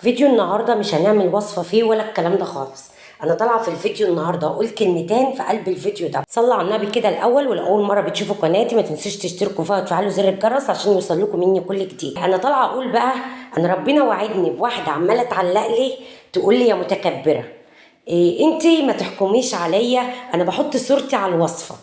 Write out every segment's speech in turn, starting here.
فيديو النهارده مش هنعمل وصفه فيه ولا الكلام ده خالص. انا طالعه في الفيديو النهارده اقول كلمتين في قلب الفيديو ده. صلوا على النبي كده الاول، ولاول مرة بتشوفوا قناتي ما تنسوش تشتركوا فيها وتفعلوا زر الجرس عشان يوصل لكم مني كل جديد. انا طالعه اقول بقى، انا ربنا وعدني بواحدة عماله تعلق لي تقول لي يا متكبره، إيه انتي ما تحكميش عليا، انا بحط صورتي على الوصفة،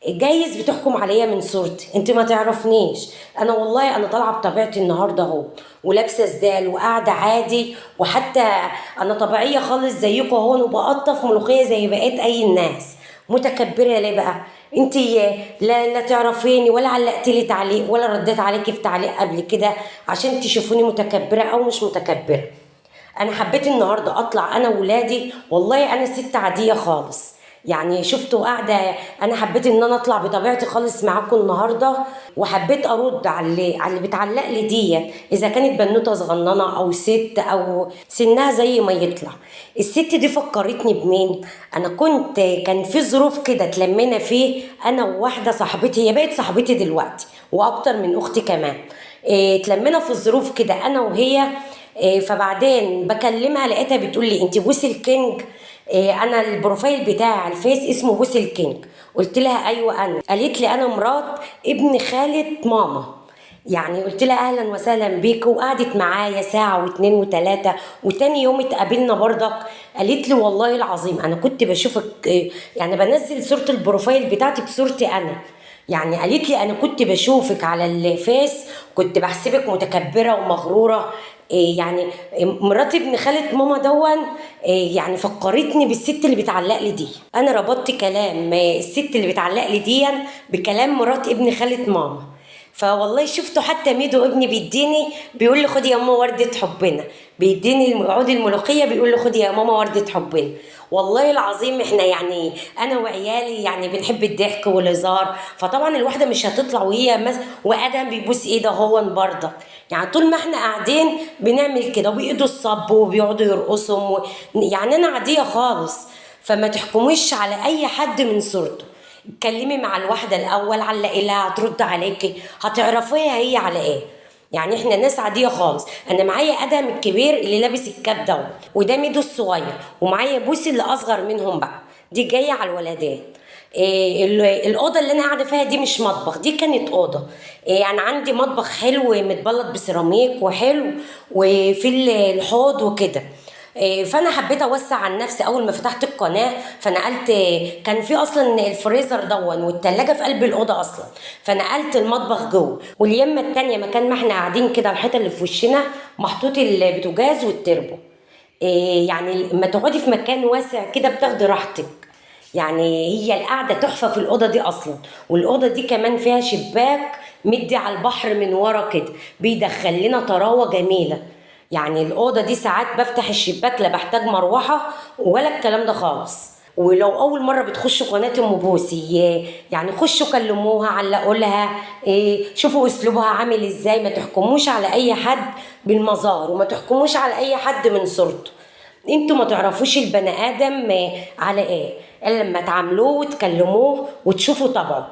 جايز بتحكم عليا من صورتي، انت ما تعرفنيش. انا والله انا طالعه بطبيعتي النهارده اهو، ولابسه سدال وقاعدة عادي، وحتى انا طبيعية خالص زيكم اهو، وبقطف ملوخية زي بقية اي الناس. متكبره ليه بقى؟ انت لا تعرفيني ولا علقتي لي تعليق ولا رديت عليكي في تعليق قبل كده عشان تشوفوني متكبره او مش متكبره. انا حبيت النهارده اطلع انا وولادي، والله انا ست عادية خالص، يعني شفتوا قاعدة، انا حبيت ان انا اطلع بطبيعتي خالص معاكم النهارده، وحبيت ارد على اللي بتعلق لي ديت، اذا كانت بنوته صغننه او ست او سنها زي ما يطلع. الست دي فكرتني بمين؟ انا كان في ظروف كده اتلمينا فيه انا وواحدة صاحبتي، هي بقت صاحبتي دلوقتي واكتر من اختي كمان. اتلمينا في الظروف كده انا وهي، فبعدين بكلمها لقيتها بتقول لي انت بوسي الكينج، انا ال profile بتاعي على الفيس اسمه بوسي الكينج. قلت لها ايوه انا. قالت لي انا مرات ابن خالة ماما. يعني قلت لها اهلا وسهلا بيك، وقعدت معايا ساعة واتنين وتلاتة، وتاني يوم اتقابلنا برضك. قالت لي والله العظيم انا كنت بشوفك، يعني بنزل صوره ال profile بتاعتي بصورتي انا، يعني قالت لي انا كنت بشوفك على الفيس كنت بحسبك متكبره ومغروره. يعني مرات ابن خالة ماما دون، يعني فكرتني بالست اللي بتعلق لي دي. انا ربطت كلام الست اللي بتعلق لي دي بكلام مرات ابن خالة ماما. فوالله شفته حتى ميدو ابني بيديني بيقول لي خدي يا ماما وردة حبنا، بيديني عود الملوخية بيقول لي خدي يا ماما وردة حبنا. والله العظيم احنا يعني انا وعيالي يعني بنحب الضحك والهزار، فطبعا الواحدة مش هتطلع وهي وادم بيبوس ايده هو برضه، يعني طول ما احنا قاعدين بنعمل كده، وبيقدوا الصب وبيقعدوا يرقصوا يعني انا عادية خالص. فما تحكموش على اي حد من صورته، اتكلمي مع الواحدة الاول، علقي لها، هترد عليكي، هتعرفيها هي على ايه. يعني احنا ناس عادية خالص. انا معايا ادم الكبير اللي لابس الكاب ده، وده ميدو الصغير، ومعايا بوسي اللي اصغر منهم بقى، دي جاية على الولدين. الاوضة اللي انا قاعدة فيها دي مش مطبخ، دي كانت اوضة. انا عندي مطبخ حلو متبلط بسيراميك وحلو، وفي الحوض وكده. فانا حبيت اوسع عن نفسي اول ما فتحت القناة، فنقلت، كان في اصلا الفريزر دون والتلاجة في قلب الاوضة اصلا، فنقلت المطبخ جوه. واليمه التانية مكان ما احنا قاعدين كده الحيطة اللي في وشنا محطوط البوتاجاز والتربو. يعني لما تقعدي في مكان واسع كده بتاخدي راحتك، يعني هي القعدة تحفة في الاوضة دي اصلا. والاوضه دي كمان فيها شباك مدي على البحر من ورا كده، بيدخل لنا طراوه جميلة. يعني الأوضة دي ساعات بفتح الشباك لا بحتاج مروحة ولا الكلام ده خالص. ولو أول مرة بتخشوا قناة أم بوسي، يعني خشوا كلموها، علقوا لها، شوفوا أسلوبها عامل إزاي. ما تحكموش على أي حد بالمظاهر، وما تحكموش على أي حد من صورته. انتوا ما تعرفوش البني آدم على إيه إلا لما تعاملوه وتكلموه وتشوفوا طبعه.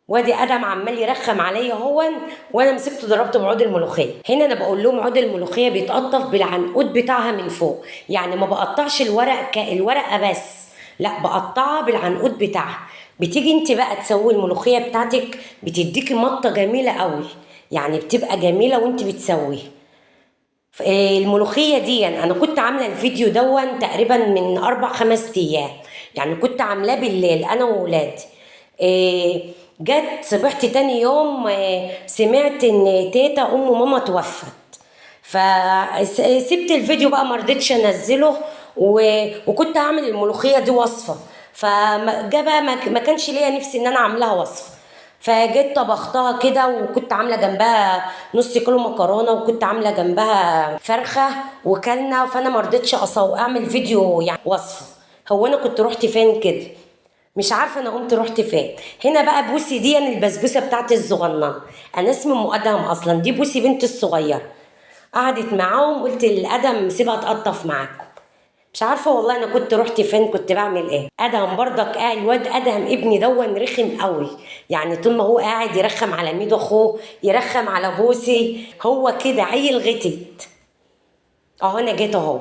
وادي ادم عمال يرخم عليا هون، وانا مسكته ضربته بعود الملوخية. هنا انا بقول لهم عود الملوخية بيتقطف بالعنقود بتاعها من فوق، يعني ما بقطعش الورق الورقة بس، لا بقطعها بالعنقود بتاعها. بتيجي انت بقى تسوي الملوخية بتاعتك بتديكي مطه جميلة قوي، يعني بتبقى جميلة وانت بتسويها. الملوخية دي انا كنت عامله الفيديو دون تقريبا من 4-5 ايام، يعني كنت عاملاه بالليل انا وولادي. جت صبحت تاني يوم سمعت ان تيتا ام ماما توفت، فسبت الفيديو بقى ما رضيتش انزله، وكنت هعمل الملوخية دي وصفه، فجا بقى ما كانش ليا نفسي ان انا اعملها وصفه، فجيت طبختها كده، وكنت عامله جنبها نص كيلو مكرونه، وكنت عامله جنبها فرخة وكلنا. فانا ما رضيتش اعمل فيديو يعني وصفه. هو انا كنت رحت فين كده؟ مش عارفه انا قمت رحت فين. هنا بقى بوسي دي البسبوسه بتاعت الصغننه، انا اسمي ام ادهم اصلا، دي بوسي بنت الصغيرة. قعدت معاهم قلت لادم سيبها تقطف معاكم. مش عارفه والله انا كنت رحت فين، كنت بعمل ايه. ادهم برضك قاعد، الواد ادهم ابني دون رخم قوي، يعني طول ما هو قاعد يرخم على ميدو اخوه، يرخم على بوسي، هو كده عيل غتت. اهو انا جيت اهو.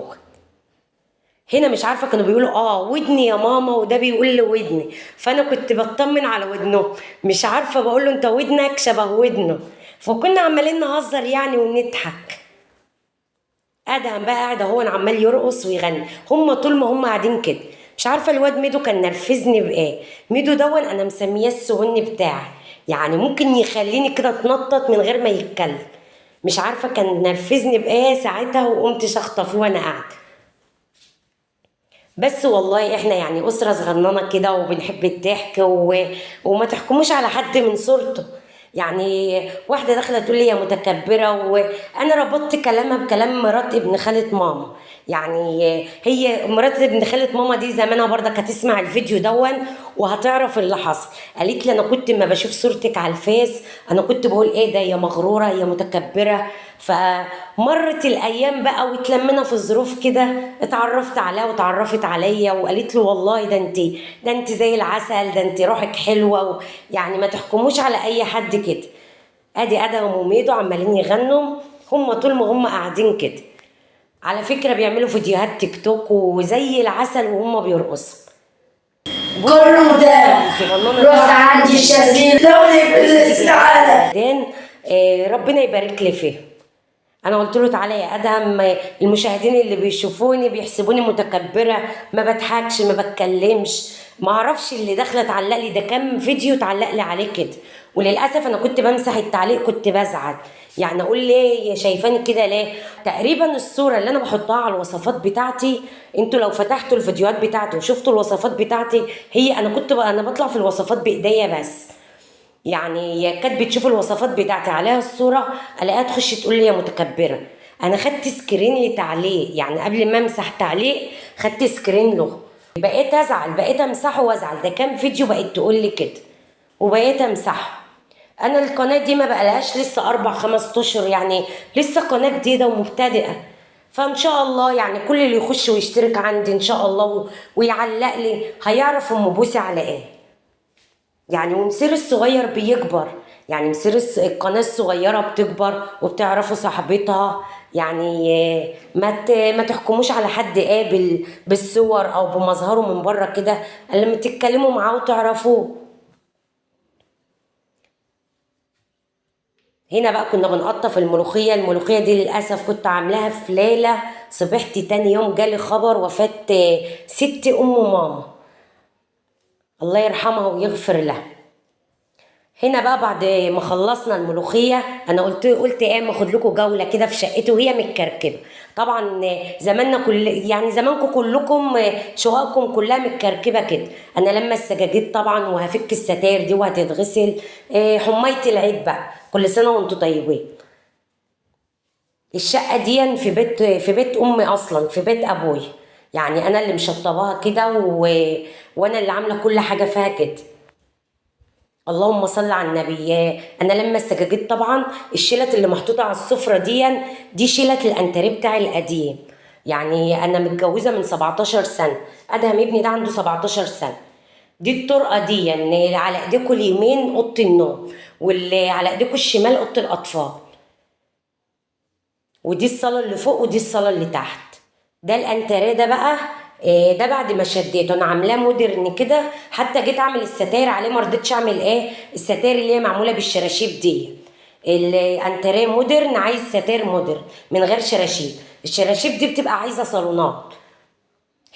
هنا مش عارفه كانوا بيقولوا ودني يا ماما، وده بيقول لي ودني، فانا كنت بطمن على ودنه، مش عارفه بقول له انت ودنك شبه ودنه، فكنا عمالين نهزر يعني ونضحك. ادهم بقى قاعد اهو عمال يرقص ويغني، هم طول ما هم قاعدين كده. مش عارفه الواد ميدو كان نرفزني بايه. ميدو دون انا مسمياه السهن بتاعي، يعني ممكن يخليني كده اتنطط من غير ما يتكلم. مش عارفه كان نرفزني بايه ساعتها، وقمت شخطه فيه وانا قاعدة. بس والله احنا يعني اسره صغننه كده وبنحب الضحك وما تحكموش على حد من صورته. يعني واحدة داخله تقول لي يا متكبره، وانا ربطت كلامها بكلام مرات ابن خاله ماما. يعني هي مرات ابن خاله ماما دي زمانها برضك هتسمع الفيديو دون وهتعرف اللي حصل. قالت لي انا كنت ما بشوف صورتك على الفيس انا كنت بقول ايه ده، يا مغروره يا متكبره. فمرت الايام بقى واتلمنا في الظروف كده، اتعرفت عليها واتعرفت عليا، وقالت له والله ده انت، ده انت زي العسل، ده انت روحك حلوة يعني ما تحكموش على اي حد كده. ادي ادهم وميدو عمالين يغنوا، هم طول ما هم قاعدين كده. على فكرة بيعملوا فيديوهات تيك توك وزي العسل وهم بيرقصوا. كله ده رحت عندي الشاذلي ربنا يبارك لي فيه. انا قلت له تعالى يا ادهم، المشاهدين اللي بيشوفوني بيحسبوني متكبره، ما بضحكش ما بتكلمش، ما اعرفش اللي داخله تعلق لي ده كام فيديو تعلق لي عليه كده. وللاسف انا كنت بمسح التعليق، كنت بزعل، يعني اقول ليه شايفاني كده ليه. تقريبا الصورة اللي انا بحطها على الوصفات بتاعتي، انتوا لو فتحتوا الفيديوهات بتاعتي وشفتوا الوصفات بتاعتي، هي انا كنت انا بطلع في الوصفات بايديا بس، يعني كانت بتشوف الوصفات بتاعتي عليها الصورة الاقيها تخش تقول لي يا متكبره. انا خدت screen لتعليق، يعني قبل ما امسح تعليق خدت screen له، بقيت ازعل، بقيت امسحه وازعل. ده كام فيديو بقيت تقول لي كده وبقيت امسحه. انا القناة دي ما بقالهاش لسه 4-5 اشهر، يعني لسه قناة جديدة ومبتدئه، فان شاء الله يعني كل اللي يخش ويشترك عندي ان شاء الله ويعلق لي هيعرف ام بوسي على ايه. يعني ومسير الصغير بيكبر، يعني مسير القناة الصغيرة بتكبر وبتعرفوا صاحبتها. يعني ما تحكموش على حد قابل بالصور او بمظهره من بره كده، لما تتكلموا معاه وتعرفوه. هنا بقى كنا بنقطف الملوخية. الملوخية دي للأسف كنت عاملاها في ليلة، صبحت تاني يوم جالي خبر وفاة ست أم ماما، الله يرحمها ويغفر لها. هنا بقى بعد ما خلصنا الملوخية انا قلت ايه، ما اخد لكم جولة كده في شقتي وهي متكركبه. طبعا زماننا كل يعني زمانكم كلكم شققكم كلها متكركبه كده. انا لما السجاجيد طبعا وهفك الستاير دي وهتتغسل، حماية العيد بقى، كل سنة وانتم طيبين. الشقة دي في بيت امي اصلا، في بيت ابوي، يعني انا اللي مشطباها كده وانا اللي عامله كل حاجة فيها كده. اللهم صل على النبي. انا لما السجاجيد طبعا الشلت اللي محطوطة على السفرة دي شلت الانتريه بتاعي القديم، يعني انا متجوزة من 17 سنة، ادهم ابني ده عنده 17 سنة. دي الطرقه دي يعني على ايديكم اليمين اوضة النوم، واللي على ايديكم الشمال اوضة الاطفال، ودي الصاله اللي فوق ودي الصاله اللي تحت. ده الانتريه ده بقى ده بعد ما شديته انا عاملاه modern كده، حتى جيت اعمل الستاير عليه ما رضيتش اعمل ايه الستاير اللي هي معمولة بالشراشيب دي. الانتريه modern عايز ستاير modern من غير شراشيب، الشراشيب دي بتبقى عايزه صالونات.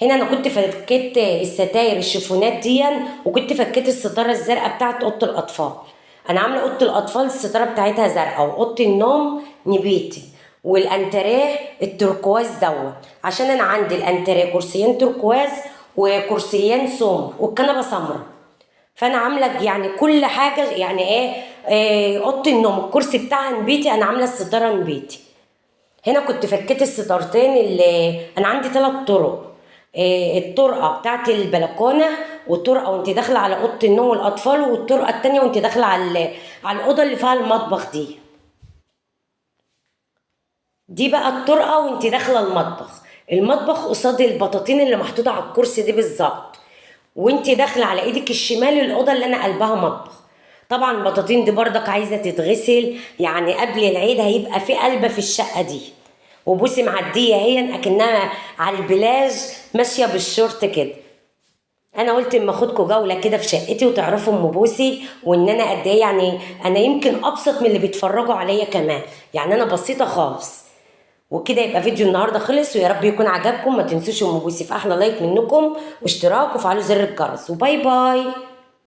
هنا انا كنت فكيت الستاير الشيفونات دي، وكنت فكيت الستارة الزرقاء بتاعت اوضة الاطفال. انا عامله اوضة الاطفال الستارة بتاعتها زرقاء، واوضه النوم نبيتي، والانتريه التركواز دوت، عشان انا عندي الانتريه كرسيين تركواز وكرسيين سمر والكنبه سمراء، فانا عامله يعني كل حاجة يعني ايه اوضة النوم الكرسي بتاعها نبيتي، انا عامله الستارة نبيتي. هنا كنت فكيت الستارتين اللي انا عندي 3 طرق، الطرقه بتاعت البلكونه، والطرقه وانت داخله على اوضة النوم والاطفال، والطرقه التانية وانت داخله على الاوضة اللي فيها المطبخ. دي بقى الطرقه وانت داخله المطبخ، المطبخ قصاد البطاطين اللي محطوطة على الكرسي دي بالظبط، وانت داخله على ايدك الشمال الاوضة اللي انا قلبها مطبخ. طبعا البطاطين دي برضك عايزه تتغسل، يعني قبل العيد هيبقى في قلبه في الشقة دي. وبوسي معدية هي اكنها على البلاج ماشية بالشورت كده. انا قلت اما اخدكم جولة كده في شقتي وتعرفوا ام بوسي وان انا قد ايه، يعني انا يمكن ابسط من اللي بيتفرجوا عليا كمان، يعني انا بسيطة خالص. وكده يبقى فيديو النهارده خلص، ويا رب يكون عجبكم. ما تنسوش ام بوسي في احلى like منكم واشتراك وفعلوا زر الجرس، و bye bye.